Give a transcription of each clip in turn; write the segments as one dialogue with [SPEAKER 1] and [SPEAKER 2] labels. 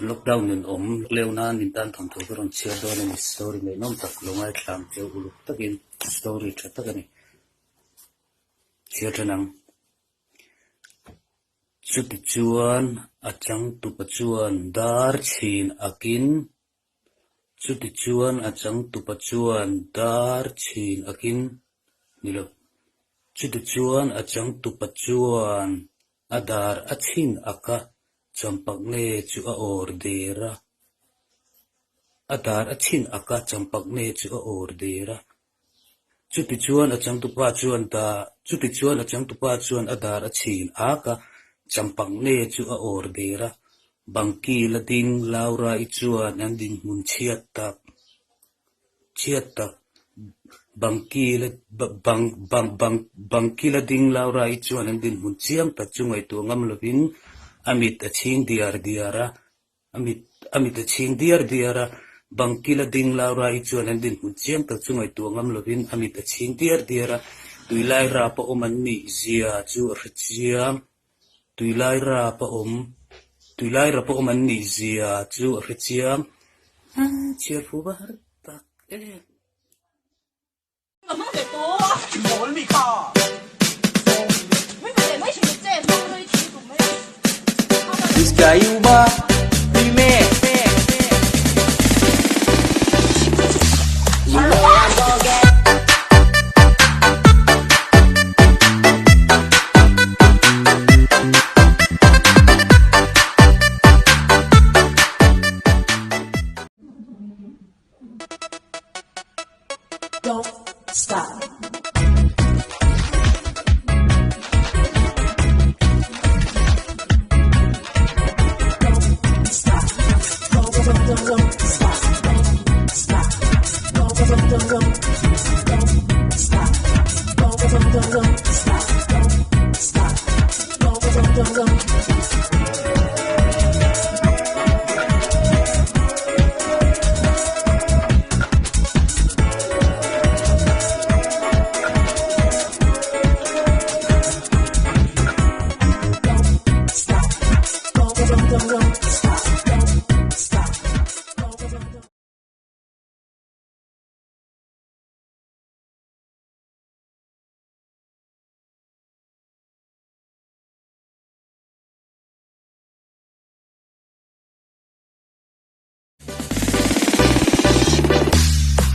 [SPEAKER 1] Lockdown nun awm leu nan min tan thawmthu ka rawn chhiar dawn a ni. Story ngaihnawm tak lo ngaithla ang cheu uluk takin story tha tak a ni. Chhiar than ang. Chutichuan a changtupa chuan dar chhin akin Chutichuan a changtupa chuan dar chhin akin ni lo. Chutichuan a changtupa chuan a dar a chhin ak a, champak nge chu a awr der a. A dar a chhin ak a, champak nge chu a awr der a. Chutichuan a changtupa chuan da Chutichuan a changtupa chuan a dar a chhin ak a, champak nge chu a awr der a. Bangki la ding Laura-i chuan an dinhmun chhiat tak chhiat tak Bangki la bang bang bang Bangki la ding Laura-i chuan an dinhmun chiang tak chu ngaihtuah ngam lovin a mit a chhing diar diar a. A mit a mit a chhing diar diar a, bangkil a ding Laura-i chuan an dinhmun chiang tak chu ngaihtuah ngam lovin a mit a chhing diar diar a, tuilai rap a awm an nih zia chu a hre chiang. Tuilai rap a awm tuilai rap a awm an nih zia chu a hre chiang. Chhiar fu va har tak em.
[SPEAKER 2] Don't stop. Don't stop. Don't, don't, don't, don't stop. Don't stop. Don't, don't, don't, don't. Don't stop. Don't, don't, don't, don't stop. Don't stop. Don't, don't, don't, don't.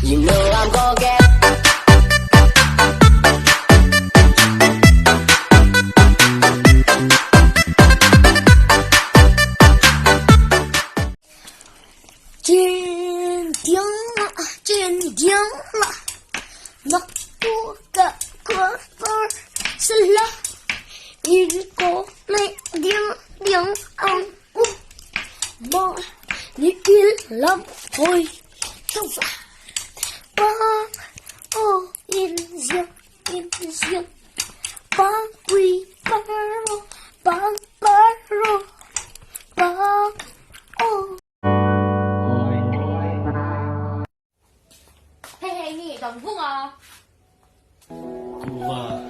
[SPEAKER 2] You know I'm gonna get 今天了，今天了，那不个个个是了，一个来两两五，八你一两回走吧，八哦一两一两，八归八哦八八哦八哦。
[SPEAKER 3] Hei hei nge dam vung a.
[SPEAKER 1] Kuva.